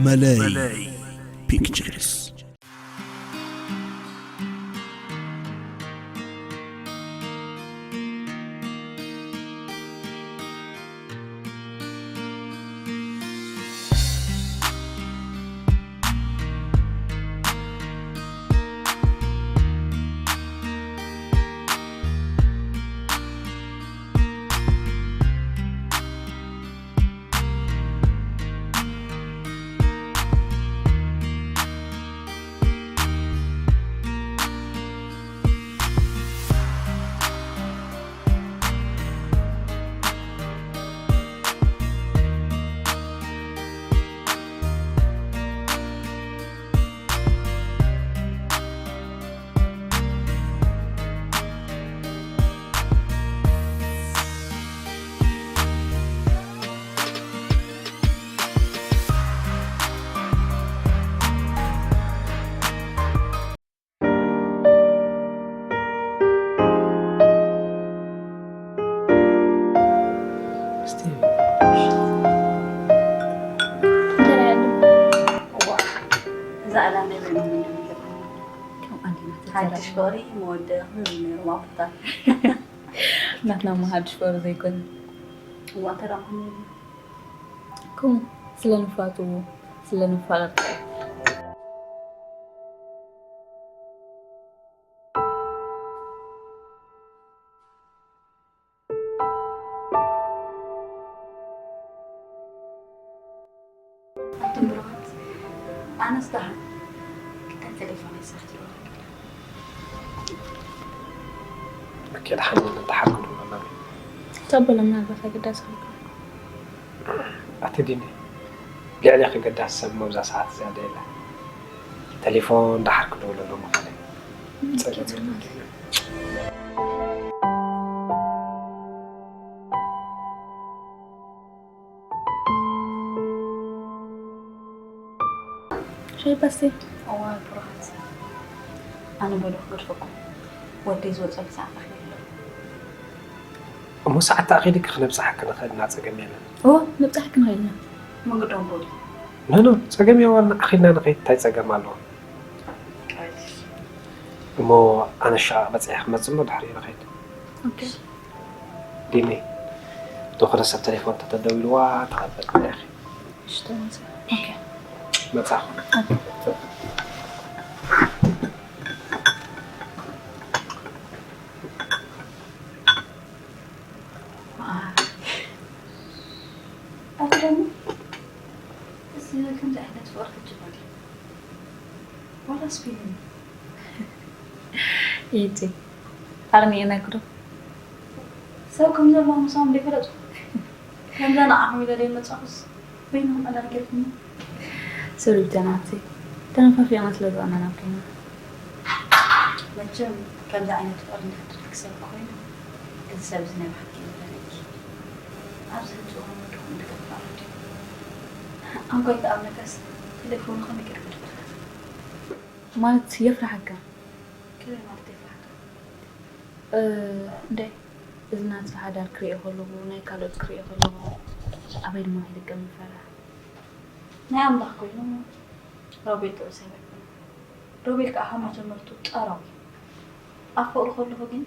መለይ ፒክቸርስ። እዛ ዕላማ ይበል። ከም ኣንዲና ሓድሽ ፍቕሪ መወደእኽን ነይሮም ኣቦታት። ናትና እሞ ሓድሽ ፍቕሪ ዘይኮነ። እዋ፣ እንታይ ደኣ ምዃኑ? ከምኡ ስለ ንፋቱ፣ ስለ ንፋቐር ጥራይ። ኣቱም ብሩኻት፣ ኣነስ ደሓን ክዳን ቴሌፎን ኣይሰርሕ ዝበለካ። ኦኬ፣ ደሓን ደሓን ክድውል ኣለኒ። ተበሎ ምናልባት ኣገዳሲ ክልካ። ኣቲ ዲኒ፣ ልዕሌኺ ገዳሲ ሰብ እሞ ኣብዛ ሰዓት እዚኣ ዶ የለን? ቴሌፎን ደሓር ክድውል ኣለዎ መኻነ። ጸገም የለን። ሻይ ባስቴ። እዋይ ብሩኻት፣ ኣነ በዶ ክገድፈኩም፣ ወደይ ዝወፀሉ ሰዓት ኣኺሉ ኣሎ። እሞ ሰዓት ተኣኺልኪ ክነብፅሓኪ ንኽእል ኢና፣ ፀገም የለን። እወ፣ ነብፅሓኪ ንኽእል ኢና። መንገዶም ቦዲ። ኖ ኖ፣ ፀገም የዋን፣ ኣኺልና ንኸይድ፣ እንታይ ፀገም ኣለዎ? እሞ ኣነ ሻቕ በፂሐ ክመፅእ እሞ ድሕሪኡ ንኸይድ። ኦኬ። ዲኒ፣ እቶ ክልተ ሰብ ተሌፎን ተተደዊልዋ ተቐበል ኢኺ። እሺ፣ ተመልሰ። ኦኬ። መጻኹ። ኣቲ ደሞ እዚ ከምዚ ዓይነት ፍቕሪ ክጅመር ድዩ? ዋላስ ፊልም እዩ? ኢቲ ኣቕኒእናኪ ዶ? ሰብ ከም ዘሎ ምሳም ደይፈለጡ ከምዛ ንዓኹም ኢለ ደይመጻኹስ በይንኹም ኣዳርገርኩኒ። ሶሪ ብቻ ናቲ ተነፋፊቕና ስለ ዝቐናና ኮይና። መቸም ከምዚ ዓይነት ፍቕሪ እንድሕር ትደልኪ ሰብ ኮይኑ እዚ ሰብ እዚ ናይ ብሓቂ ይበለኪ። ኣብዚ ህንፅኡ ከም ወድኹም እንድገባእ ረድዩ ኣንኳይ ተኣምነካስ ተሌፎኑ ከመይ ገይሩ ገዲፉ? ማለት የፍርሓካ። ከመይ ማለት የፍርሓካ? እንደ እዚ ናቲ ሓዳር ክሪኦ ከለኹ ናይ ካልኦት ክሪኦ ከለኹ ኣበይ ድማ ይልቀም ይፈርሕ። ናይ ኣምላኽ ኮይኑ ሮቤል ጥዑይ ሰብ ኣይኮነን። ሮቤል ከዓ ካብ መጀመርቱ ጠራዊ እዩ። ኣብ ፍቕሪ ከለኹ ግን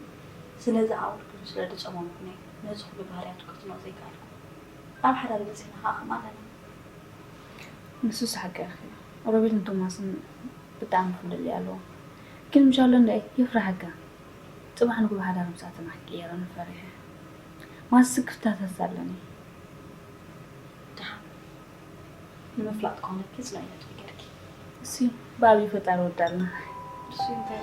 ስለዚ ዓውድኩ ስለ ዝፀመምኩ ነይ ነዚ ኩሉ ባህርያቱ ክትንኦ ዘይከኣልኩ። ኣብ ሓዳር በፂሕና ከዓ ከምኡ ኣለና። ንሱስ ሓቂ ኢኺ። ሮቤልን ቶማስን ብጣዕሚ ፍልልይ ኣለዎም። ግን ምሻሎ እንድዒ የፍርሓካ። ፅባሕ ንግሆ ሓዳር ምሳተን ክቅየር እየ ፈሪሐ። ማለት ስክፍታታት ኣለኒ። ደሓን ንምፍላጥ ከሆነኪ ፅንዕነት ፍገርኪ። እሱይ ብኣብዩ ፈጣሪ ወዳልና። እሱይ እንታይ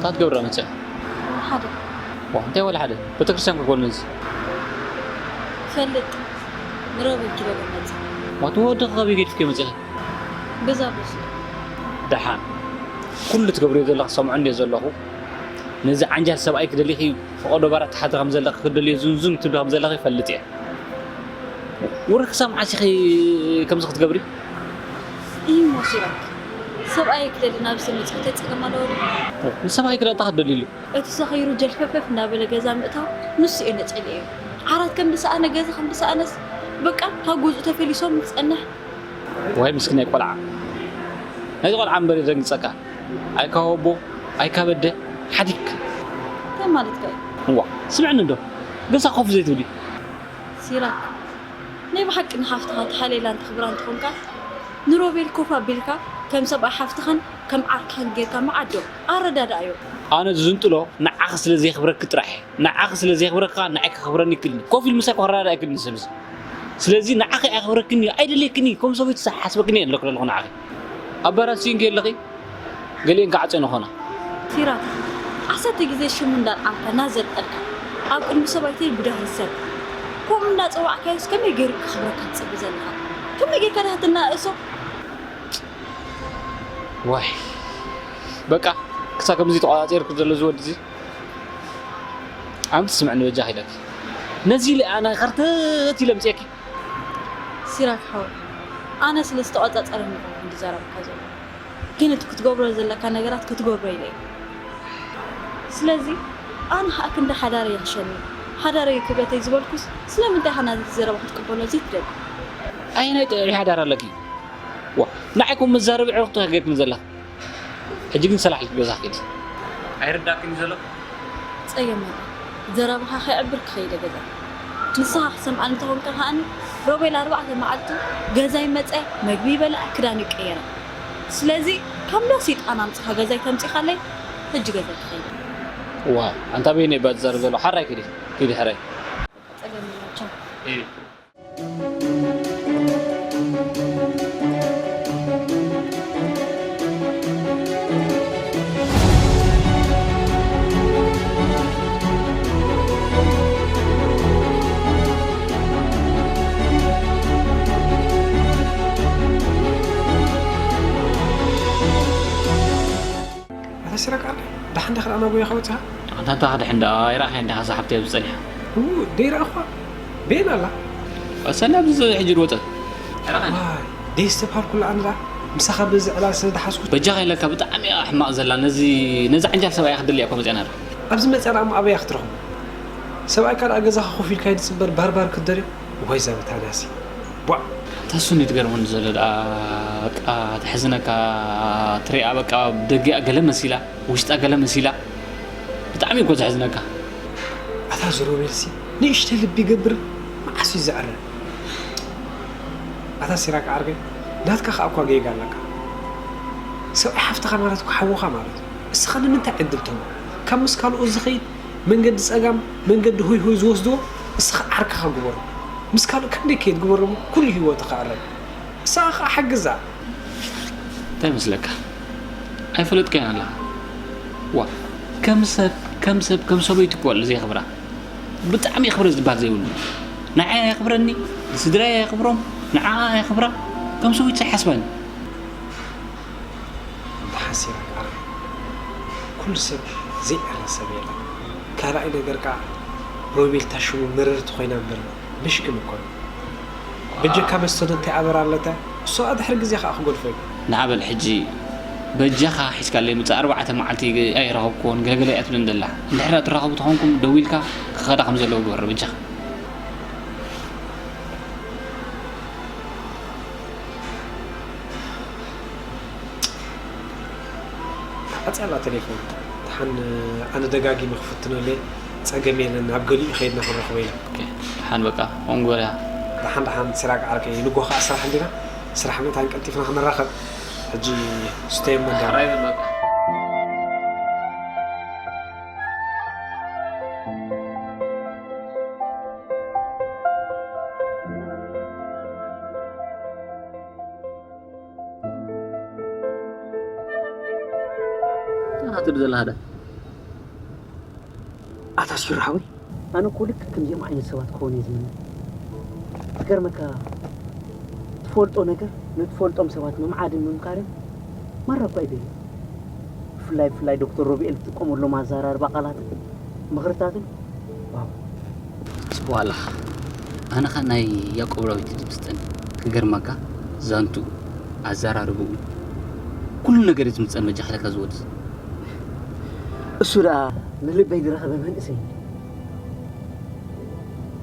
እንታይ ትገብራ መፅያ? ሓደ። ዋ፣ እንታይ ወላ ሓደ? ቤተክርስትያን ክኮን እዚ? ፈልጥ። ንሮቤል ኪሎ መፅእ። ዋት ወዲ ከበይ ገዲፍኪ መፅኺ? ገዛ በሱ። ደሓን። ኩሉ ትገብርዮ ዘለኺ ሰምዖ እንድየ ዘለኹ። ነዚ ዓንጃል ሰብኣይ ክደሊኺ ፈቐዶ ባራት ትሓቲ ከም ዘለኺ ክደልዮ ዙንዙን ትብሊ ከም ዘለኺ ይፈልጥ እየ። ውርክ ክሳብ መዓስ ኢኺ ከምዚ ክትገብሪ? እዩ ሞ ሲራክ። ሰብኣይ ክደሊ ናብ ሰብ መፅእ እንታይ ፀገም ኣለዎ? ንሰብኣይ ክዳንታ ክትደልይሉ? እቲ ሰኺሩ ጀልፈፈፍ እንዳበለ ገዛ ምእታው ንሱ እየ ነፀሊኤዮ። ዓራት ከም ዝሰኣነ ገዛ ከም ዝሰኣነስ በቃ ካብ ገዝኡ ተፈሊሶም ክፀንሕ። ዋይ ምስኪናይ ቆልዓ። ናይዚ ቆልዓ እምበር የደንግፀካ። ኣይካብ ኣቦ ኣይካብ ኣደ ሓዲግ። እንታይ ማለትካ እዩ? እዋ ስምዕኒ እንዶ ገዛ ኮፍ ዘይትብሊ? ሲራክ ናይ ብሓቂ ንሓፍትኻ ተሓልየላን ተኽብራን እንተኾንካ ንሮቤል ኮፍ ኣቢልካ ከም ሰብኣይ ሓፍትኻን ከም ዓርክኻን ጌርካ ምዓዶ ኣረዳድኣዮ። ኣነ ዝዝንጥሎ ንዓኺ ስለ ዘየኽብረኪ ጥራሕ እየ። ንዓኺ ስለ ዘየኽብረካ ንዓይ ከኽብረኒ ይክእልኒ። ኮፍ ኢሉ ምሳይ ክረዳዳእ ኣይክእልኒ ሰብ እዚ። ስለዚ ንዓኺ ኣየኽብረክኒ ኣይደልየክኒ ከም ሰበይቲ ሓስበክኒ እየ ኣለኩ ዘለኹ ንዓኺ። ኣባራትሲ እንከ ኣለኺ ገሊኤን ክዓፅየን ይኾና። ሲራክ ዓሰርተ ግዜ ሽሙ እንዳልዓልካ እናዘርጠልካ ኣብ ቅድሚ ሰብኣይተይ ብዳህሪ ሰብ ከምኡ እንዳፀዋዕካዮስ ከመይ ገይሩ ክኽብረካ ትፅቢ ዘለኻ? ከመይ ጌርካ ዳህ ትናእሶ? ዋይ በቃ ክሳብ ከምዚ ተቆፃፂርኩ ዘሎ ዝወዲ እዚ ኣንቲ ስምዕኒ በጃ ኺለኪ ነዚ ኢለ ኣነ ኸርተት ኢለ ምፅየኪ። ሲራክ ሓወይ ኣነ ስለ ዝተቆፃፀረኒ ይኹን ዝዘረብካ ዘሎ ግን እቲ ክትገብሮ ዘለካ ነገራት ክትገብሮ ኢለ እየ። ስለዚ ኣነ ከዓ ክንዲ ሓዳረይ ይሕሸኒ ሓዳረይ ክብረተይ ዝበልኩስ ስለምንታይ ኢኻ ናዚ ዘረባ ክትቅበሎ ዘይትደሊ? ኣየናይ ጥዑይ ሓዳር ኣለኪ? ዋ ንዓይ ኮም መዛረቢ ዕርክቱ ጌርክኒ ዘለኺ። ሕጂ ግን ሰላሕ ኢልኪ ገዛ ኪዲ። ኣይርዳእክን እዩ ዘሎ። ፀገም የለን። ዘረባኻ ከይዕብር ክኸይደ ገዛ። ንስኻ ክሰምዓኒ እንተኾንካ ከኣኒ ሮቤል ኣርባዕተ መዓልቱ ገዛ ይመፀ፣ መግቢ ይበልዕ፣ ክዳን ይቀየረ። ስለዚ ካብ እንዳ ሰይጣን ኣምፂኻ ገዛይ ተምፂኻለይ ሕጂ ገዛ ክኸይድ። ዋ ኣንታ በይነይ እባ ዝዛረብ ዘሎ ሓራይ ኪዲ ኪዲ ሕራይ። ፀገም የለን። ቻው። ኣታ ሲራክ ዓርከይ፣ ደሓን ዲኻ? ኣነ ኣቦይ ኢኻ ወጺኻ? ኣታ እንታይ ክድሕን ደኣ፣ ኣይረኣኻያን ዲኻ እዛ ሓብተይ ኣብዚ ጸኒሓ? ኡ፣ ደይረኣኹ። በየን ኣላ? ወሰና ኣብዚ ሕጂ ዝወጸት። ኣይረኣኻያን። ዋይ፣ ደስ ተብሃልኩላ ኣነ ደኣ። ምሳኻ በዚ ዕላል ስለ ዝሓዝኩ። በጃኻ ኢለካ ብጣዕሚ እያ ሕማቕ ዘላ። ነዚ፣ ነዚ ዓንጃል ሰብኣይ እያ ክትደሊ እያ እኮ መጺኣ ነራ። ኣብዚ መጺኣ ደኣ እሞ ኣበይ እያ ክትረኽቦ? ሰብኣይካ ደኣ ገዛኻ ኮፍ ኢልካ ይድጽበር ባርባር ክትደርዮ? ዋይ እዛ በታንያሲ። ቧዕ። እታ እሱ እንድዩ ትገርመኒ ዘሎ ደኣ፣ በቃ ተሕዝነካ፣ ትሪኣ በቃ ብደጊኣ ገለ መሲላ፣ ውሽጣ ገለ መሲላ። ብጣዕሚ እኮ ዘሕዝነካ። ኣታ እዚ ሮቤልሲ ንእሽተይ ልቢ ይገብር፣ መዓስ እዩ ዘዕረ? ኣታ ሲራክ ዓርከይ፣ ናትካ ከኣ እኳ ጌጋ ኣለካ። ሰብኣይ ሓፍትኻ ማለት እኮ ሓውኻ ማለት እዩ። እስኻ ንምንታይ ዕድል ትህቦ? ካብ ምስ ካልኦት ዝኸይድ መንገዲ ጸጋም፣ መንገዲ ሆይ ሆይ ዝወስድዎ እስኻ ዓርክኻ ግበሮ። ምስ ካልእ ክንደይ ከይድ ግበሮ እሞ ኩሉ ህይወቱ ክዕረ። ንስኻ ኸኣ ሓግዛ። እንታይ ይመስለካ? ኣይፈለጥካያን ኣለኻ። ዋ፣ ከም ሰብ፣ ከም ሰብ፣ ከም ሰበይቲ እኮ ኣሉ ዘየኽብራ። ብጣዕሚ የኽብረ ዝበሃል ዘይብሉ። ንዓይ ኣየኽብረኒ፣ ንስድራይ ኣየኽብሮም፣ ንዓኣ ኣየኽብራ፣ ከም ሰበይቲ ኣይሓስባን። እንተ ሓሲራ ከኣ ኩሉ ሰብ ዘይዕረ ሰብ የለን። ካልኣይ ነገር ከኣ ሮቤል እታ ሽሙ ምርርቲ ኮይና እምበር ምሽክም እኮ እዩ። በጀካ መስተ ዶ እንታይ ኣበር ኣለተ? እሱ ከኣ ድሕሪ ግዜ ከኣ ክገድፎ እዩ። ንዓ በል ሕጂ በጃኻ ሒዝካለይ ምጻእ ኣርባዕተ መዓልቲ ኣይረኸብኩዎን ገለገለ እያ ትብለኒ ዘላ። እንድሕር ትራኸቡ ተኾንኩም ደዊልካ ክኸዳ ከም ዘለዎ ግበሮ በጃኻ። ተዓጽያ ኣላ ተሌፎን። ደሓን ኣነ ደጋጊመ ክፍትነሉ እየ። ጸገም የለን፣ ናብ ገሊኡ ከይድና ክንረኽቦ ኢና። ኦኬ፣ ደሓን በቃ፣ ከምኡ ግበርያ። ደሓን ደሓን ሲራክ ዓርከይ፣ ንጎ ከኣ ስራሕ እንዲና፣ ስራሕ ምእታን ቀልጢፍና ክንራኸብ። ሕጂ ስተየሞ እንዳ ሕራይ በል በቃ። እንታይ ትብል ዘለኻ ዳ? ኣታ ሲሮ ሓወይ፣ ኣነ እኮ ልክዕ ከምዚኦም ዓይነት ሰባት ክኾኑ እየ ዝምነ። ትገርመካ፣ ትፈልጦ ነገር ንትፈልጦም ሰባት ምምዓድን ምምካርን ማራ እኳ እዩ ደልዩ። ብፍላይ ብፍላይ ዶክተር ሮቢኤል ዝጥቀመሎም ኣዘራርባ ቃላትን ምኽርታትን፣ ዋው። ጽቡቕ ኣለኻ። ኣነ ኸ ናይ ያዕቆብ ዳዊት እዩ ዝምስጠኒ። ክገርመካ፣ ዛንትኡ፣ ኣዘራርባኡ፣ ኩሉ ነገር እዩ ዝምስጠኒ። በጃኻ ለካ ዝወድስ እሱ ደኣ ንልበይ ዝረኸበ መንእሰይ እዩ።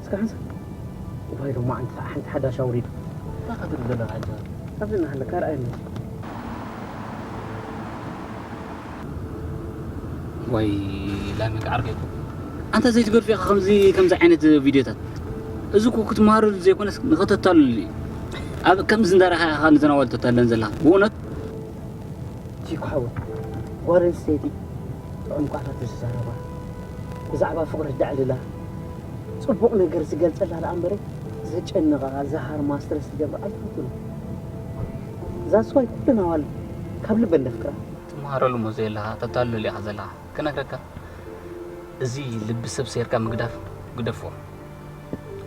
እስከ ሓንሳብ እዋይ ሎማዓንቲ ከዓ ሓንቲ ሓዳሽ ኣውሪዱ። እንታይ ክትብል ዘለኻ ሕጂ? ኣብዚ እናሃለካ ርኣየኒ። ወይ ላመ ዓርከይ እኮ ኣንታ ዘይትገድፎ ኢኻ ከምዚ ከምዚ ዓይነት ቪድዮታት። እዚ እኮ ክትመሃረሉ ዘይኮነስ ንኸተታልሉ እዩ። ኣብ ከምዚ እንዳረኣኻ ኢኻ ንዘን ኣዋልድ ተታለን ዘለኻ ብእውነት። ቺኮ ሓወይ፣ ጓል ኣንስተይቲ ጥዑም ቃላት ዝዛረባ፣ ብዛዕባ ፍቕሪ ዘዕልላ፣ ጽቡቕ ነገር ዝገልጸላ ደኣ እምበረ ዘጨንቓ፣ ዝሃርማ፣ ስትረስ ዝገብራ ኣይፈቱን። That's why ኩለን ኣዋልድ ካብ ልበን ዘፍቅራ። ትመሃረሉ እሞ ዘየለኻ ተታልለሉ ኢኻ ዘለኻ። ክነግረካ፣ እዚ ልቢ ሰብ ሰይርካ ምግዳፍ ግደፎ።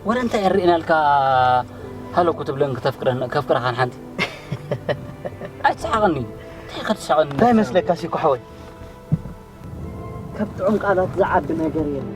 ወረ እንታይ እየ ርኢናልካ ሃለኩ ትብለን ከተፍቅረን ከፍቅረኻን ሓንቲ ኣይትስሓቐኒ። እንታይ ኢኻ ትስሓቐኒ? እንታይ መስለካ ሲኮ ሓወይ? ካብ ጥዑም ቃላት ዝዓቢ ነገር የለን።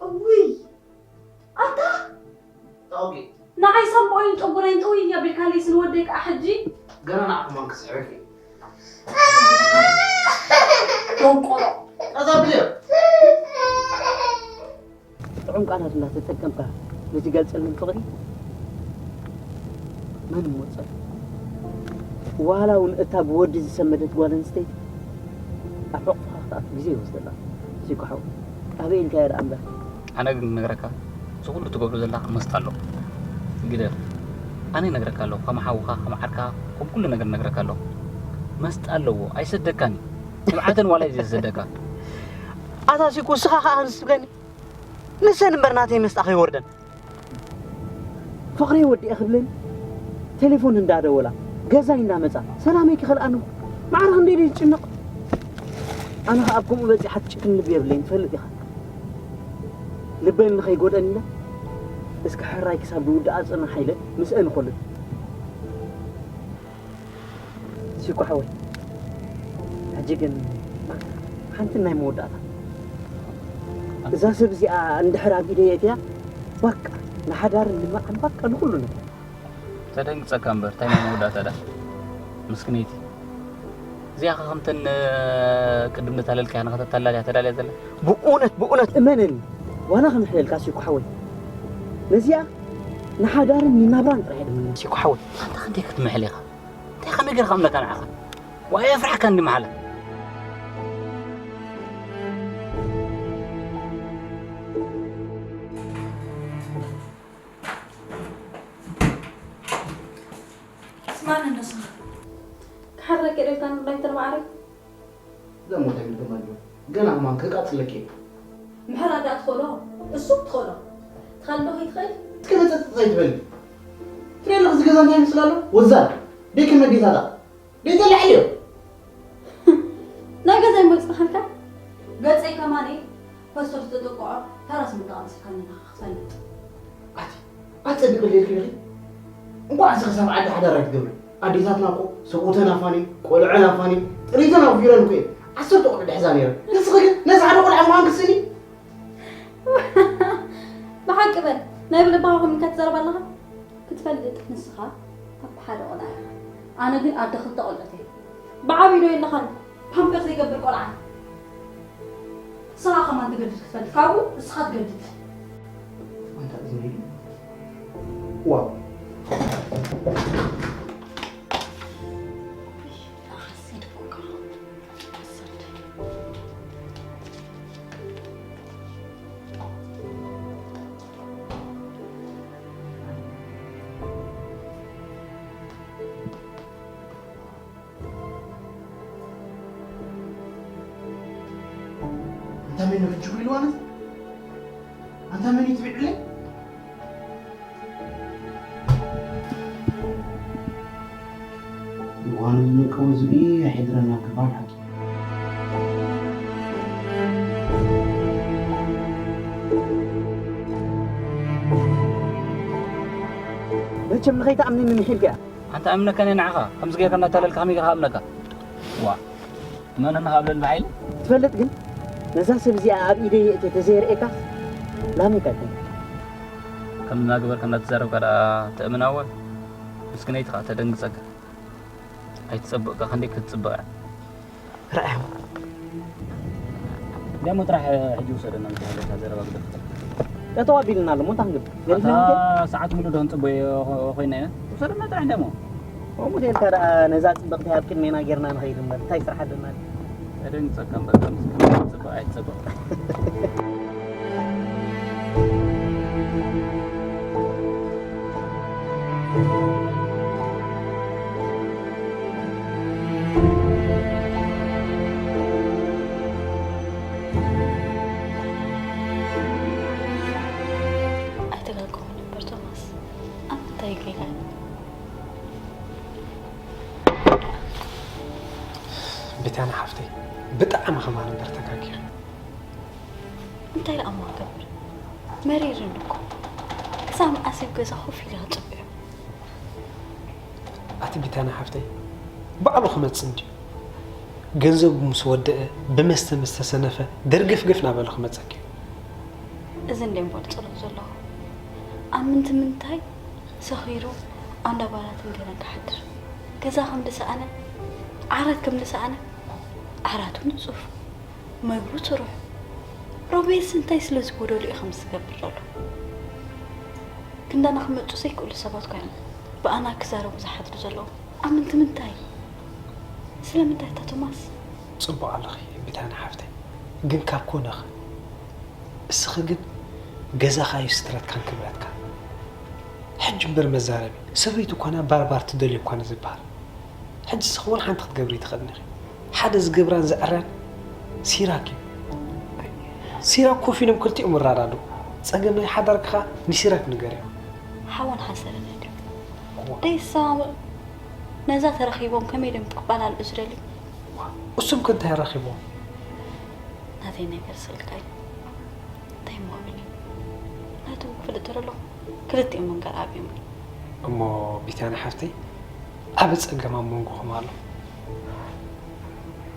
እውይ ኣታ ኦኬ ንዓይ ሳምቦኦይን ጨጉረይን ጥውይ ኣቢልካለይስ ንወደይ ከዓ ሕጂ ገና ንዓኹም ኣንክስዕበኪ ደንቆሮ ቀዛ ብልዮ ጥዑም ቃላት እንዳተጠቀምካ ንዝገልጸለን ፍቕሪ መን ሞጸ? ዋላ እውን እታ ብወዲ ዝሰመደት ጓል ኣንስተይቲ ኣብ ሕቑፍኻ ክትኣቱ ግዜ ይወስደላ። ሲኮ ሓው ኣበይ ኢልካዮ ደኣ እምበር። ኣነ ግን ክነግረካ እዚ ኩሉ ትገብሮ ዘለኻ መስጣ ኣለዎ። ግደፍ። ኣነ ይነግረካ ኣለኹ ከም ሓውኻ ከም ዓርካ ከም ኩሉ ነገር ነግረካ ኣለኹ። መስጣ ኣለዎ ኣይሰደካን እዩ። ትብዓተን ዋላ እዩ ዘሰደካ። ኣታ ሲኮ እስኻ ከኣ ክንስ ትብለኒ ንሰን እምበር ናተይ መስጣ ከይወርደን። ፍቕረይ ወዲኤ ክብለኒ ቴሌፎን እንዳደወላ ገዛይ እንዳመጻ ሰላመይ ክኸልኣኒ እኮ ማዕረ ክንደይ ድዩ ዝጭነቕ። ኣነ ኸኣ ኣብ ከምኡ በጺሓ ትጭክን ልቢ የብለይን ትፈልጥ ኢኻ። ልበይ ንኸይጎድኣኒ ኢለ እስከ ሕራይ ክሳብ ዝውድኣ ጽናሕ ኢለ ምስአን እኾልል። ሲኮ ሓወይ ሕጂ ግን ሓንቲ ናይ መወዳእታ እዛ ሰብ እዚኣ እንድሕር ኣብ ኢደይ ኣእትያ ባቃ ንሓዳርን ንመርዓን ባቃ ንኩሉ ነገር ተደንግጸካ እምበር እንታይ ናይ መወዳእታ ዳ ምስክነይቲ እዚኣ ኸ ከምተን ቅድም ንታለልካያ ንኸተታላልያ ተዳልያ ዘላ ብእውነት ብእውነት እመነኒ ዋላ ከምሕለልካ ሲኮ ሓወይ ነዚኣ ንሓዳርን ንናብራን ጥራሕ እየ ድምነ ሲኮ ሓወይ ኣንታ ክንደይ ክትምሕል ኢኻ እንታይ ከመይ ገርካ እምነካ ንዓኻ ዋይ ኣፍራሕካ እንዲ መሓላ ስማዕኒ ንስኻ ክሓረክ የደልካ ንብላይ ተርባዕሪ እዛ ሞት ኣይምልከማን እዩ ገና ከማን ከቃጽለኪ እዩ ምሕራ ዳኣ ትኸሎ እሱ ትኸሎ ትኻል ዶ ከይትኽእል እስከ መጸጸ ዘይትበሊ ትሪኦ ኣለኺ እዚ ገዛ እንታይ ይመስል ኣሎ ወዛል ደይ ከመዲታታ ደይ ተላዕዮ ናይ ገዛይ መጽናሓልካ ገጸይ ከማን ፓስፖርት ተጠቅዖ ተራስ ምጣ ኣምስልካኒ ኢኻ ክፈልጥ ኣቲ ኣጸቢቕ ሌልኪ ኢኺ እንኳዕ እዚ ክሳብ ዓዲ ሓዳር ኣይትገብሪ ኣዴታትና እኮ ሰብኡተን ኣፋኒ ቆልዐን ኣፋኒ ጥሪተን ኣውፊረን እኮ እየን ዓሰርተ ቆልዑ ድሕዛ ነይረን ንስኺ ግን ነዚ ሓደ ቆልዓ ምዃን ክስኒ ብሓቂ በል ናይ ብልባኻ ኮሚካ ትዛረብ ኣለኻ ክትፈልጥ ንስኻ ኣባ ሓደ ቆልዓ ኢኻ ኣነ ግን ኣደ ክልተ ቆልዑት እየ ብዓብዩ ዶ የለኻን ፓምፐር ዘይገብር ቆልዓ ንስኻ ከማን ትገድድ ክትፈልጥ ካብኡ ንስኻ ትገድድ ኣንታ ዝንቢል ዋው ንብጅጉ ኢልዋ ነቲ ኣንታ መን እዩ ትብዕለይ? ምዃኑ ዝንቀው ዝብኢ ኣይሕድረና ክባል ሓቂ። መቸም ንኸይትኣምነኒ ምሒልካ እያ። ኣንተ ኣምነካ እኔ ንዓኻ ከምዚ ጌርካ እናታለልካ ከመይ ጌርካ ኣምነካ? ዋ፣ መን ንኻ ብለል ብሓይሊ? ትፈልጥ ግን ነዛ ሰብ እዚኣ ኣብ ኢደይ የእትየ ተዘየርእየካ ላሜካ ኣይኮንኩን። ከም እናገበርካ እናተዛረብካ ደኣ ተእምና እወ፣ ምስኪነይቲ ኸኣ ተደንግጸካ። ኣይትጸብቕ እካ፣ ክንደይ ክትጽብቕ እያ። ርኣዮም። ደሞ ጥራሕ ሕጂ ውሰደና፣ ምስ ሓደካ ዘረባ ግደፍ። ጠጠው ኣቢልና ኣሎ፣ እሞ እንታይ ክንገብር? ኣታ ገዲፍና ንከይድ? ሰዓት ሙሉ ዶ ክንጽበዮ ኮይና ኢና? ውሰደና ጥራሕ ደሞ። ከምኡ ተልካ ደኣ ነዛ ጽብቕቲ ኣብ ቅድሜና ጌርና ንኸይድ እምበር፣ እንታይ ስራሕ ኣለና? ተደንግጸካ እምበር፣ ከምዚ ክትጽብቕ ኣይትጸብቕ። ኣይተጋገኹን እምበር ቶማስ፣ ኣብ ምንታይ ጌጋ? ቤታና ሓፍተይ፣ ብጣዕሚ ከማን እምበር ተጋጊኺ። እንታይ ደኣ እሞ ክገብር? መሪርኒ እኮ። ክሳብ መዓስ ኣብ ገዛ ኮፍ ኢለ ክጽብዮ? ኣቲ ቢታና ሓፍተይ፣ ባዕሉ ክመጽእ እንድዩ። ገንዘቡ ምስ ወደአ፣ ብመስተ ምስ ተሰነፈ፣ ደርገፍገፍ እናበለ ክመጸኪ እዩ። እዚ እንድየ እምበር ዝጸልኦ ዘለኹ። ኣብ ምንቲ ምንታይ ሰኺሩ ኣብ እንዳ ባራትን ገለን ክሓድር? ገዛ ከም ዝሰኣነ፣ ዓራት ከም ዝሰኣነ፣ ዓራቱ ንጹፍ። መግቡ ስሩዕ። ሮቤልስ እንታይ ስለ ዝጎደሎ እዩ ከምዚ ዝገብር ዘሎ? ክንዳና ክመጹ ዘይክእሉ ሰባት ኮይኖም ብኣና ክዛረቡ ዝሓድሩ ዘለዉ። ኣብ ምንቲ ምንታይ? ስለምንታይ እታ ቶማስ? ጽቡቕ ኣለኺ ቢታንያ ሓፍተይ፣ ግን ካብ ኮነኸ? እስኺ ግን ገዛኻ እዩ ስትረትካን ክብረትካን። ሕጂ እምበር መዛረቢ፣ ሰበይቱ ኮና ባርባር ትደልዮ እኳ ንዝበሃል። ሕጂ እስኺ ወላ ሓንቲ ክትገብሪ ኣይትኽእልን ኢኺ። ሓደ ዝገብራን ዘዕርያን ሲራክ እዩ። ሲራክ ኮፍ ኢሎም ክልቲኦም ይራዳድኡ። ጸገም ናይ ሓዳርኪ ኸኣ ንሲራክ ንገርዮ። ሓውን ሓሰርን ድዩ? እዋ። ደይሰማምዑ። ነዛ ተረኺቦም ከመይ ድዮም ክባላልዑ ዝደልዩ? እዋ። እሱም ከ እንታይ ኣራኺብዎም? ናተይ ነገር ስእልካይ እንታይ እሞ ክብል እዩ? ናቶም ክፍልጥ ተደለኹ ክልቲኦም መንገድ ኣብዮም። እሞ ቢታንያ ሓፍተይ፣ ዓቢ ጸገም ኣብ መንጎኹም ኣሎ።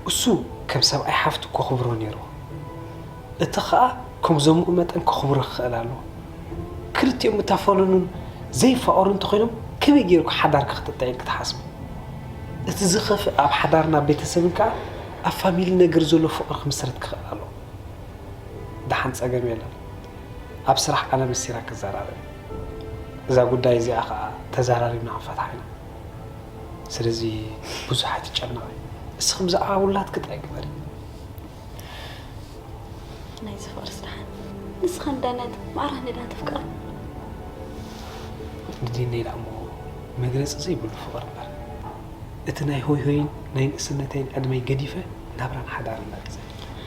እሱ ከም ሰብኣይ ሓፍቱ ከኽብሮ ነይርዎ። እቲ ኸኣ ከም ዘምኡ መጠን ከኽብሮ ክኽእል ኣለዎ። ክልቲኦም እታፈለሉን ዘይፋቐሩ እንተኾይኖም ከመይ ገይርኩ ሓዳርኪ ክጥጥዕን ክትሓስቢ? እቲ ዝኸፍእ ኣብ ሓዳርና ቤተሰብን ከኣ ኣብ ፋሚሊ ነገር ዘሎ ፍቕሪ ክምስረት ክኽእል ኣለዎ። ደሓን ጸገም የለን። ኣብ ስራሕ ኣነ ምስ ሲራክ ክዘራረብ። እዛ ጉዳይ እዚኣ ኸኣ ተዘራሪብና ክንፈትሓ ኢና። ስለዚ ብዙሕ ኣይትጨነቒ። እስኺ ብዛዕባ ውላድኪ ጥራይ ግበሪ። ናይዚ ፍቕርስ ደሓን። ንስኻ ንዳናይት ማዕረ ንዳ ተፍቅራ። ንዲነይ ደኣ እሞ መግለጺ ዘይብሉ ፍቕሪ እምበር። እቲ ናይ ሆይ ሆይን ናይ ንእስነተይን ዕድመይ ገዲፈ ናብራን ሓዳርን መሪጸ።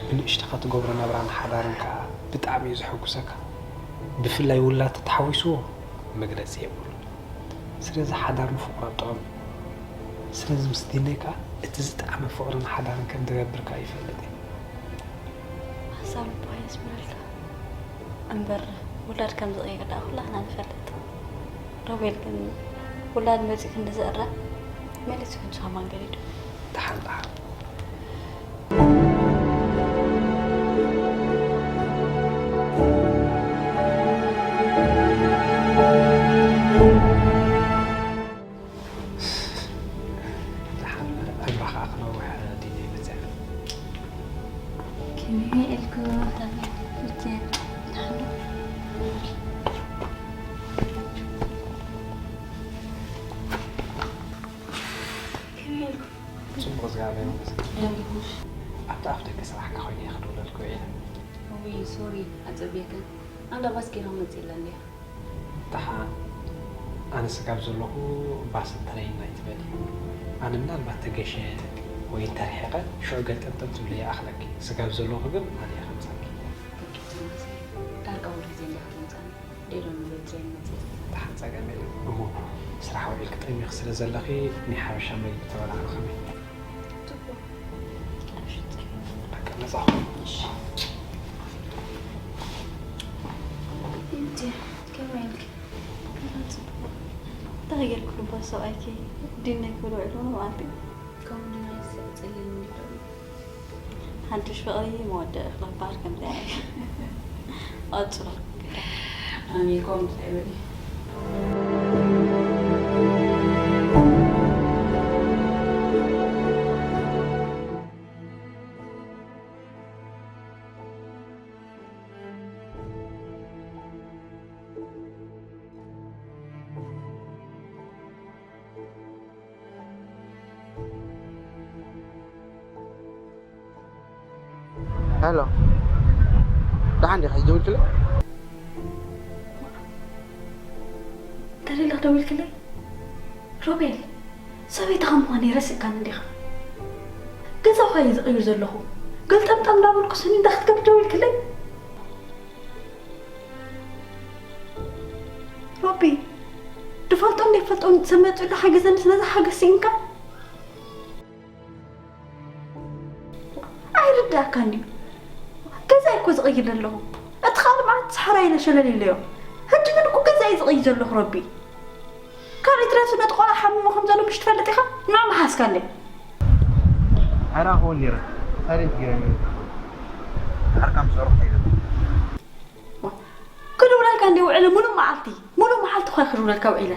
ብንእሽተኻ ትገብሮ ናብራን ሓዳርን ከኣ ብጣዕሚ እዩ ዘሐጉሰካ። ብፍላይ ውላድ ተተሓዊስዎ መግለጺ የብሉን። ስለዚ ሓዳር ንፍቕሮ ጥዑም እዩ። ስለዚ ምስ ዲነይ ከኣ እቲ ዝጠዓመ ፍቕርን ሓዳርን ከም ዝገብር ከኣ ይፈልጥ እየ። ሓሳብ ልብኻ የስምረልካ። እምበር ውላድ ከም ዝቕየር ደኣ ኩላትና ንፈልጥ። ሮቤል ግን ውላድ መጺኡ ክንዲ ዘዕረ መሊሱ ክንሱ ከማን ገዲዱ። ደሓን ደሓን። ደሓን እምባ ኸዓ ክነውሕ ድየ መፅያ። ከመይ ውዒልኩ? ደሓን ዶ? ከመይ ውዒልኩም? ፅቡቕ፣ እግዚኣብሔር ይመስገን። ደንጊኹሽ? ኣብቲ ኣፍ ደገ ስራሕካ ኮይነ እየ ክድውለልኪ ውዒለ። እውይ፣ ሶሪ፣ ኣፀቢየክን። ኣንዳ ባስ ገይራ መፂእላ እንድያ። ደሓን፣ ኣነ ስጋብ ዘለኹ ባስ ትረይን ኣይትበሊ። ኣነ ምናልባት ተገሸ ወይ እንተርሒቐ ሽዑ ገልጠምጠም ትብሊ ይኣኽለኪ። ስጋብ ዘለኹ ግን ኣነ እየ ከምፀኪ። ጸገም የለን። እሞ ስራሕ ውዒልኪ ጠሚኺ ስለ ዘለኺ ናይ ሓበሻ መግቢ ተበላዕኺ ከመይ? ጽቡቕ። በቃ መጻኹ። እሺ። እንዴ፣ ከመይ ኢልኪ? ደህና ጽቡቕ። እንታይ ጌርኩ ልባ ሰብኣይኪ? ዲነይ ክብሎ ውዒሉ ማለት እዩ። ከምኡ ድማ ይስዕጽልኒ ዶ? ሓድሽ ፍቕሪ መወደኢ ክበሃል ከምዚ እዩ። ቀጽሎ። ኣሜን፣ ከምኡ እንታይ በሊ። ሄሎ፣ ደሓን ዲኻ? ሕጂ ደዊልክለይ? እንታይ ኢልካ ደዊልክለይ? ሮቤል፣ ሰበይትኻ ምዃነይ ረሲዕካኒ ዲኻ? ገዛኻ እየ ዝቕይር ዘለኹ። ገልጠምጠም እንዳበልኩ ስኒ እንዳ ክትገብር ደዊልክለይ? ሮቢ፣ ድፈልጦን ደይፈልጦን ሰብ መጺኡ ሓግዘኒ፣ ስለዚ ሓገዝ ስኢንካ? ኣይርዳእካን እዩ። ገዛይ እኮ ዝቕይር ዘለኹ። እቲ ካልእ መዓት ሰሓራ ኢለ ሸለል ኢለዮ። ሕጂ ግን እኮ ገዛይ ዝቕይር ዘለኹ ሮቢ። ካልእ ይትረፍ ነቲ ቆልዓ ሓሚሙ ከም ዘሎ ምሽ ትፈልጥ ኢኻ? ንዑ መሓዝካለይ። ኣይረኣኹዎን ነይረ። ሳይለንት ገይረ ነይረ። ድሓርካ ምስ ጸረኹ ከይደ። ዋ፣ ክድውለልካ እንደ ውዕለ ሙሉእ መዓልቲ፣ ሙሉእ መዓልቲ እኳ ክድውለልካ ውዒለ።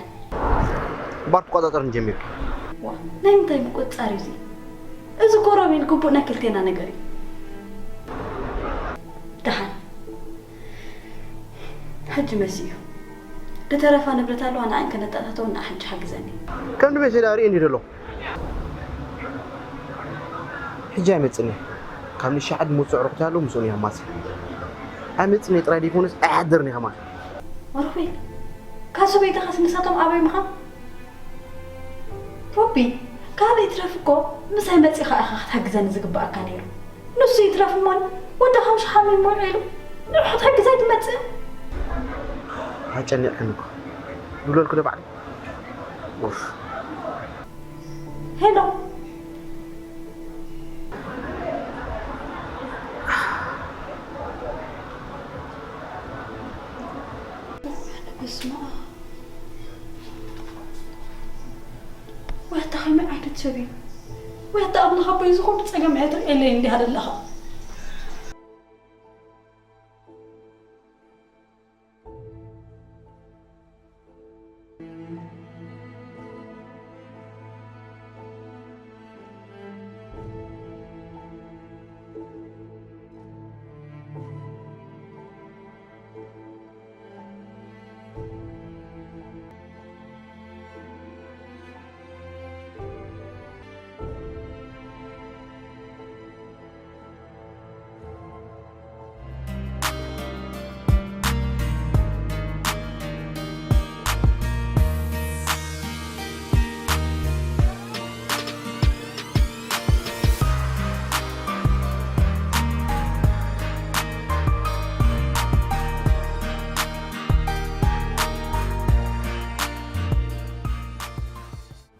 እምበር ትቆጻጸርኒ ጀሚርካ። ዋ፣ ናይ ምንታይ ምቁጽጻር እዩ እዚ? እዚ እኮ ሮቤል ግቡእ ናይ ክልቴና ነገር እዩ። ደሓን። ሕጂ መሲኡ። ዝተረፋ ንብረት ኣለዋ፣ ንዓን ከነተኣታተወን ንዓ ሕጂ ሓግዘኒ። ከም ድቤት ኢለ ኣርእየኒ ደሎ። ሕጂ ኣይመጽእን እየ። ካብ ንሻዓት ምውጽዕ ርሑት ኣሎ ምስኡ እየ ማሲ። ኣይመጽእን እየ ጥራይ ደይኮነስ ኣይሓድርን እየ ከማን። ሮቤል፣ ካብ ሰበይትኻስ ንሳቶም ኣበይ ምዃን? ሮቢ፣ ካልእ ይትረፍ እኮ ምሳይ መጺኻ ኢኻ ክትሕግዘኒ ዝግብኣካ ነይሩ። ንሱ ይትረፍ እሞን ወዲ ሓሙሽ ሓሚሙ ውዒሉ ንርሑት ሕግዝ ኣይትመጽእ። ኣጨኒቕክኒ እኮ። ድብለልኩ ዶ ባዕለይ? ኡፍ። ሄሎ። በስመ ኣብ። ወይ ኣታ ከመይ ዓይነት ሰብ እዩ? ወይ ኣታ ኣምላኽ ኣቦይ፣ እዚ ኹሉ ጸገም ሕትር ኤለይ እንዲህ ኣለኻ።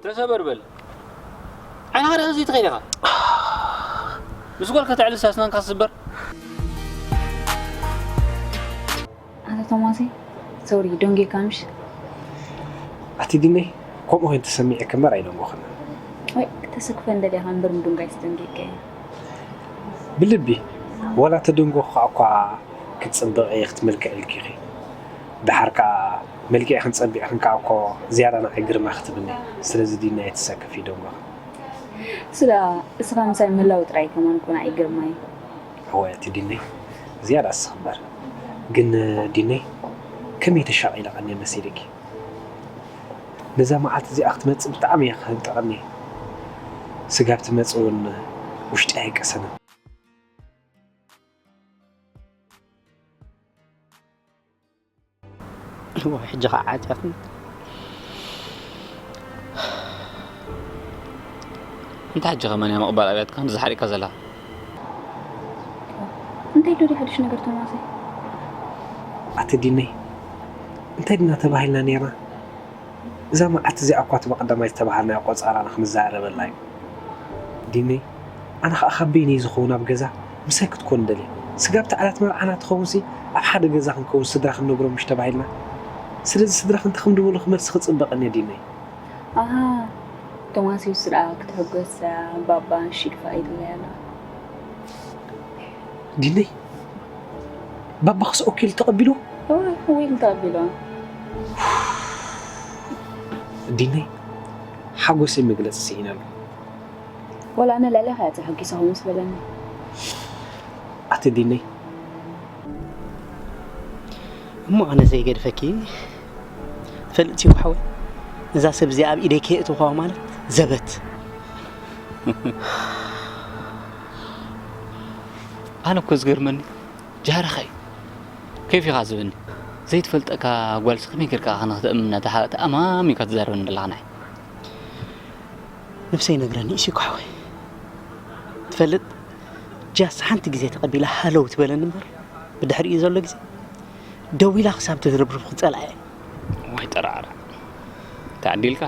ተሰበር በል። ዓይንኻ ርእ እዚ ትኸይድ ኢኻ። ምስ ጓል ከተዕልልስ ኣስናንካ ክስበር። ኣታ ቶማሰይ፣ ሶሪ፣ ደንጊየካ ምሽ? ኣቲ ዲነይ፣ ከምኡ ኮይን ተሰሚዑ ክምበር ኣይደንጎኽን። ወይ፣ ክተሰክፈን ደሊኻ እምበር ምድንጓይስ ደንጊየካ እየ። ብልቢ፣ ዋላ ተደንጎ ከዓ እኳ ክትጽብቕ እየ ክትምልክዕ ኢልኪ ኢኺ። ደሓር ከዓ መልክዕኽን ጸቢቕኽን ከዓ እኮ ዝያዳ ንዓይ ግርማ ክትብኒ። ስለዚ ዲነይ ኣይትሰከፊ ደንጎኽን። ስለ እስኻ ምሳይ ምህላው ጥራይ ከማን እኮ ንዓይ ግርማ እዩ። እወ፣ እቲ ዲነይ ዝያዳ እስኺ እምበር። ግን ዲነይ ከመይ ተሻቒለ ቀንየ መሲልኪ? ነዛ መዓልቲ እዚኣ ክትመጽእ ብጣዕሚ እየ ክህንጠቐኒ። ስጋብ ትመጽእ እውን ውሽጢ ኣይቀሰንን። እሞ ሕጂ ኸዓ ዓጽያትኒ። እንታይ ሕጂ ኸመን እያ ምቕባል ኣብያትካ ከምዚ ሓሪቕካ ዘላ? እንታይ ዶ ድዩ ሓድሽ ነገር ቶማሰይ? ኣቲ ዲነይ፣ እንታይ ድና ተባሂልና ነይርና? እዛ መዓልቲ እዚኣ እኳ እቲ ብቐዳማይ ዝተባሃልናዮ ቆጸራና ክንዘራረበላ እዩ። ዲነይ፣ ኣነ ኸኣ ካብ በይነይ ዝኸውን ኣብ ገዛ ምሳይ ክትኮን ደልየ። ስጋብ እታ ዕለት መርዓና ትኸውንሲ ኣብ ሓደ ገዛ ክንከውን ስድራ ክንነግሮም ምሽ ተባሂልና። ስለዚ ስድራኺ እንተ ከም ድበሉኺ መልሲ ክጽበ ቀንየ ዲነይ። ኣሃ፣ ቶማስ ዩስ ደኣ ክትሕጎስ ባባ እሺ ኢልካ ኢሉለይ ኣሎ። ዲነይ፣ ባባኽስ ኦኬ ኢሉ ተቐቢሉ? እወ፣ እወ ኢሉ ተቐቢሉ። ዲነይ፣ ሓጎሰይ መግለጺ ስኢነሉ። ወላ ኣነ ልዕሌኻ እያ ተሓጒሰ ኸምስ በለኒ። ኣቲ ዲነይ። እሞ ኣነ ዘይገድፈኪ ትፈልጥ ሲንኩ ሓወይ፣ እዛ ሰብ እዚኣ ኣብ ኢደይ ከየእትውኻ ማለት ዘበት። ኣነ እኮ ዝገርመኒ ጃህራኻ እዩ። ከይፍ ኢኻ ዝብኒ? ዘይትፈልጠካ ጓልሲ ከመይ ጌርካ ከ ንኽተእምና ተሓ-፣ ተኣማሚንካ ትዛረበኒ ዘለኻ ናይ? ነብሰይ ነግረኒ እዩ ሲንኩ ሓወይ። ትፈልጥ፣ ጃስ ሓንቲ ግዜ ተቐቢላ ሃለው ትበለኒ እምበር፣ ብድሕሪኡ ዘሎ ግዜ ደዊላ ክሳብ ትርብርብ ክጸልኣ እየ። ዋይ ጠራዕራዕ። ተዓዲልካ።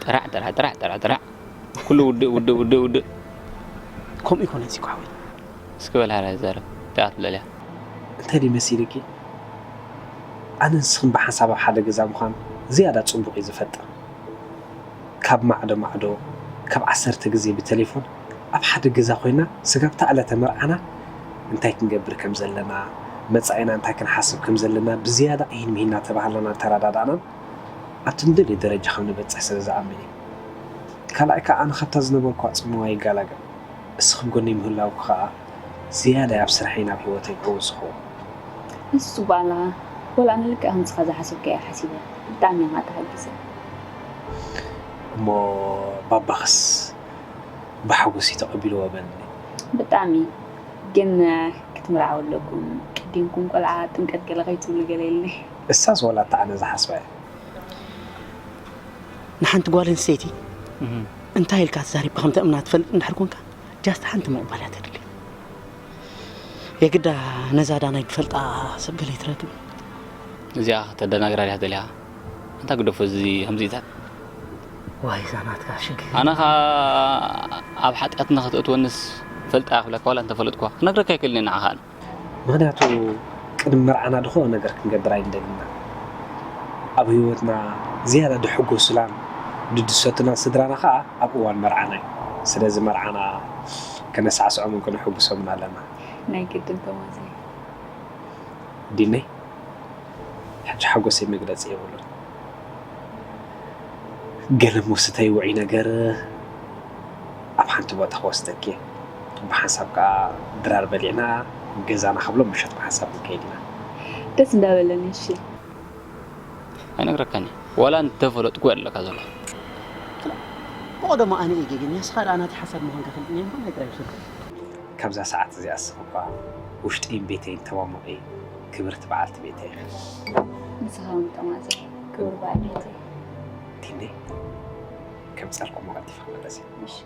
ጠራዕ፣ ጠራዕ፣ ጠራዕ፣ ጠራዕ፣ ጠራዕ። ኩሉ ውድእ፣ ውድእ፣ ውድእ፣ ውድእ። ከምኡ ይኮነ ሲንኩ ሓወይ። እስኪ በል ሃላ ይዛረብ። እንታይ ክትብለልያ? እንታይ ድዩ መሲልኪ? ኣነ ንስኽን ብሓንሳብ ኣብ ሓደ ገዛ ምዃን ዝያዳ ጽቡቕ እዩ ዝፈጥር። ካብ ማዕዶ ማዕዶ፣ ካብ ዓሰርተ ግዜ ብቴሌፎን ኣብ ሓደ ገዛ ኮይና፣ ስጋብ እታ ዕለተ መርዓና እንታይ ክንገብር ከም ዘለና፣ መጻኢና እንታይ ክንሓስብ ከም ዘለና ብዝያዳ እሂን ምሂን እናተባሃልና እናተረዳዳእናን ኣብቲ ንደልዮ ደረጃ ከም ንበጽሕ ስለ ዝኣምን እዩ። ካልኣይ ከኣ ኣነ ካብታ ዝነበርኩዋ ጽምዋ ይገላገል። እስኺ ኣብ ጎነይ ምህላውኪ ከኣ ዝያዳ ኣብ ስርሐይን ኣብ ህይወተይን ክውስኹ። ንሱ ጽቡቕ ኣለኻ። ወላ ኣነ ልክዕ ከምጽኻ ዝሓሰብካዮ እየ ሓሲበ። ብጣዕሚ እየ ከኣ ተሓጒሰ። እሞ ባባኽስ ብሓጎስ እዩ ተቐቢልዎ በልኒ። ብጣዕሚ። ግን ክትምርዓው ኣለኩም። ቀዲምኩም ቆልዓ ጥምቀት ገለ ከይትብሉ ገለ ኢልኒ። እሳስ ወላ እታ ኣነ ዝሓስባ እየ። ንሓንቲ ጓል ኣንስተይቲ እህ። እንታይ ኢልካ ተዛሪብካ ከም ተእምና ትፈልጥ እንድሕር ኮንካ፣ ጃስት ሓንቲ ምቕባል እያ ተድሊ። የግዳ ነዛ ዳናይት ትፈልጣ ሰብ ገለ ይትረክብ። እዚኣ ከተደናግራ ድያ ደሊኻ? ኣንታ ግደፎ እዚ ከምዚታት። ዋይ፣ እዛ ናትካ ሽግር። ኣነ ኸኣ ኣብ ሓጢኣት ንኽትእትወንስ ፈልጣ እያ ክብለካ፣ ዋላ እንተፈለጥኩዋ። ክነግረካ ኣይክእልን እየ ንዓኻ ኣነ። ምኽንያቱ ቅድሚ መርዓና ዝኾነ ነገር ክንገብር ኣይንደልን ኢና። ኣብ ህይወትና ዝያዳ ድሕጎሱላን ድድሰቱላን ስድራና ኸኣ ኣብ እዋን መርዓና እዩ። ስለዚ መርዓና ከነሳዕስዖምን ከነሐጉሶምን ኣለና። ናይ ግድን ተማዘ። ዲነይ፣ ሕጂ ሓጎሰይ መግለጺ የብሉን። ገለ እሞ ስተይ ውዑይ ነገር ኣብ ሓንቲ ቦታ ክወስደኪ እየ። ብሓንሳብ ከኣ ድራር በሊዕና ገዛና ክብሎ ምሸት ብሓንሳብ ክንከይድ ኢና። ደስ እንዳበለኒ፣ እሺ። ኣይነግረካን እየ። ዋላ እንተፈለጥኩ ኣለካ ዘሎ። ብቐደሙ ኣነ እየ ጌገኛ፣ ንስኻ ደኣ ናተይ ሓሳድ ምዃንካ ፈልጥኒ እየ እምበር ናይ ጥራይ ውሰድ። ካብዛ ሰዓት እዚኣ እስኺ እኳ ውሽጠይን ቤተይን ተማሙቒ ክብርቲ በዓልቲ ቤተይ ኢኺ። ንስኻ እውን ጠማዘ ክቡር በዓል ቤተይ። ቲንደይ፣ ከምጻልኩም ቀልጢፈ ክምለስ እየ። እሺ።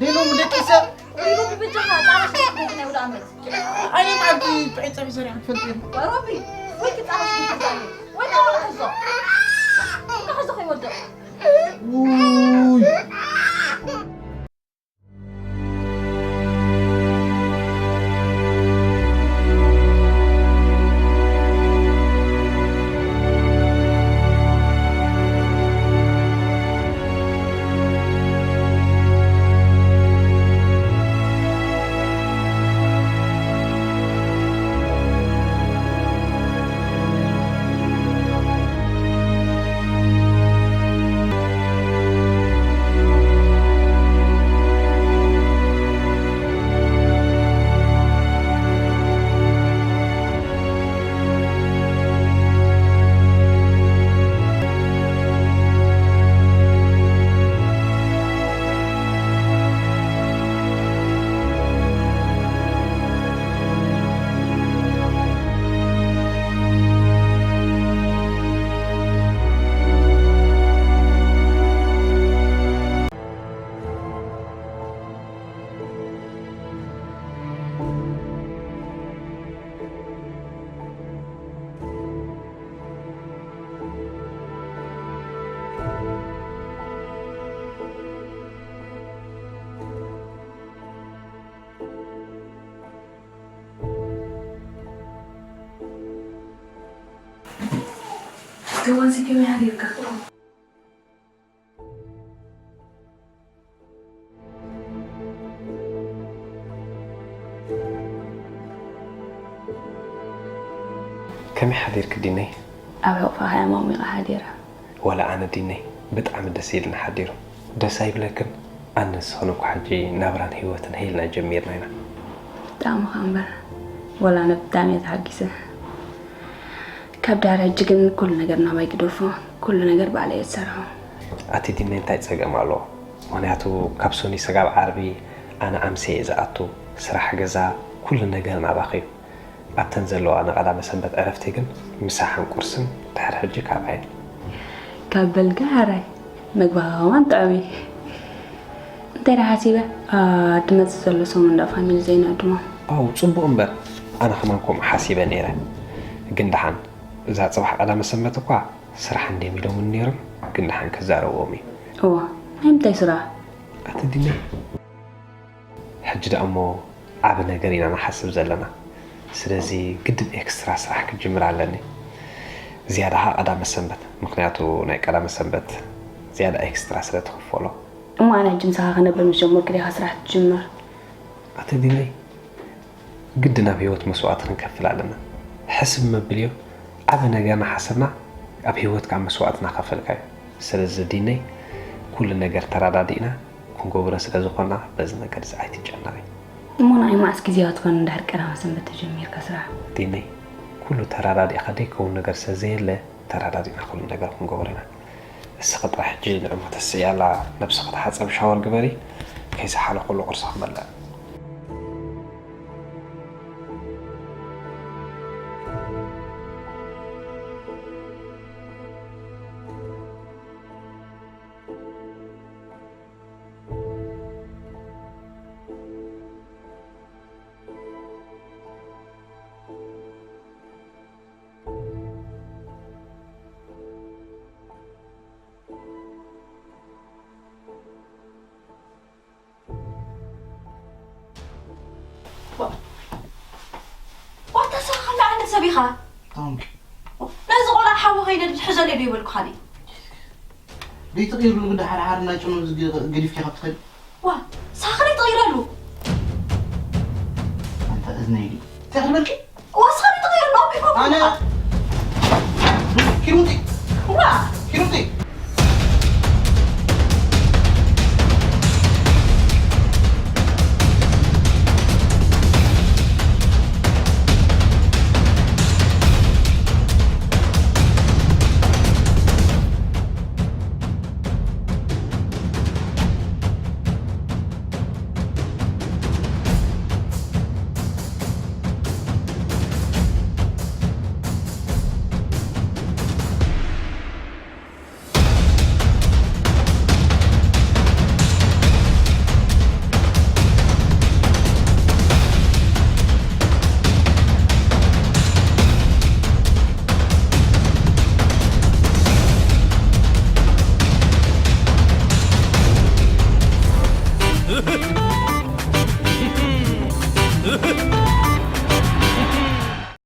ዴሎም ደቂሰ ዴሎም ብጃኻ ጻራ ሽኮር ናይ ውዳ ዓመት። ኣይ መዓልቲ ጥዑይ ጸብሒ ሰሪሐ ትፈልጥ እየ። ሮቢ፣ ወይ ክጻራ ሽኮር ትዛለ ወይ ከዓ ሕዞ። እንካ ሕዞ ከይወድቕ። ውይ። እዋንሲ ከመይ ሓዲርካ? ከመይ ሓዲርክ ዲነይ? ኣብ ሕቑፋኻ እየ ሞሚቐ ሓዲረ። ወላ ኣነ ዲነይ ብጣዕሚ ደስ ኢልና ሓዲሩ። ደስ ኣይብለክን? ኣነ ንስኽን እኮ ሕጂ ናብራን ህይወትን ሄልና ጀሚርና ኢና። ብጣዕሚ ኸኣ እምበር፣ ወላ ኣነ ብጣዕሚ እየ ተሓጊሰ። ካብ ዳር ሕጂ ግን ኩሉ ነገር ናባይ ግደፎ። ኩሉ ነገር ባዕለይ እየ ዝሰርሖ። ኣቲ ዲነይ እንታይ ጸገም ኣለዎ? ምኽንያቱ ካብ ሰኑይ ሰጋብ ዓርቢ ኣነ ኣምስየ እየ ዝኣቱ። ስራሕ ገዛ፣ ኩሉ ነገር ናባኺ እዩ። ኣብተን ዘለዋ ንቐዳመ ሰንበት ዕረፍቲ ግን ምሳሕን ቁርስን ድሕሪ ሕጂ ካባይ። ካብ በልካ ሕራይ፣ መግባኻ ከማን ጥዑም እዩ። እንታይ ደኣ ሓሲበ? ኣ፣ ድመጽእ ዘሎ ሰሙን ደኣ ፋሚሊ ዘይንዕድሞ። ኣው፣ ጽቡቕ እምበር፣ ኣነ ከማን ከምኡ ሓሲበ ነይረ። ግን ደሓን፣ እዛ ጽባሕ ቀዳመ ሰንበት እኳ ስራሕ እንድዮም ኢሎምኒ ነይሮም፣ ግን ደሓን ክዛረብዎም እዩ። እዋ፣ ናይ ምንታይ ስራሕ? ኣቲ ዲነይ፣ ሕጂ ደኣ እሞ ዓቢ ነገር ኢና ንሓስብ ዘለና። ስለዚ ግድን ኤክስትራ ስራሕ ክጅምር ኣለኒ። ዝያዳ ኸኣ ቀዳመ ሰንበት፣ ምኽንያቱ ናይ ቀዳመ ሰንበት ዝያዳ ኤክስትራ ስለ ትኽፈሎ። እሞ ኣነ ሕጂ ምሳኻ ክነብር ምስ ጀመርኩ ዲኻ ስራሕ ትጅምር? ኣቲ ዲነይ፣ ግድን ኣብ ህይወት መስዋእቲ ክንከፍል ኣለና። ሕስብ መብል እዩ። ዓቢ ነገር እናሓሰብና ኣብ ህይወትካ መስዋእቲ እናኸፈልካ እዩ። ስለዚ ዲነይ፣ ኩሉ ነገር ተረዳዲእና ክንገብሮ ስለ ዝኾንና በዚ ነገር እዚ ኣይትጨነቒ። እሞ ንዓይ መዓስ ግዜያዊ ትኾን እንድሕር ቀዳመ ሰንበት ተጀሚርካ ስራሕ? ዲነይ፣ ኩሉ ተረዳዲእካ ደይከውን ነገር ስለ ዘየለ ተረዳዲእና ኩሉ ነገር ክንገብሮ ኢና። እስኺ ጥራሕ ሕጂ ንዕሞ ተስእያላ ነብስኺ ተሓጸቢ ሻወር ግበሪ። ከይሰሓለ ኩሉ ቁርሲ ክመልእ። ዋታ ሰኻ ለዓለ ሰብ ኢኻ። ታንኪ። ነዚ ቆልዓ ሓዊ ከይነ ሕዘለይ ዶ ይበልኩኻ ድዩ? ደይ ትቕይርሉ ግዳ ሓደ ሓደ ናይ ጭኑ እዚ ገ-፣ ገዲፍኪ ካብ ትኸዲ። ዋ፣ ሳኽሪ ትቕይረሉ። ኣንታ እዝነይ ድዩ? እንታይ ክትበልኪ? ዋ፣ ሳኽሪ ትቕይረሉ፣ ኣቢኮ። ኣነ። ኪሩቲ። ዋ። ኪሩቲ።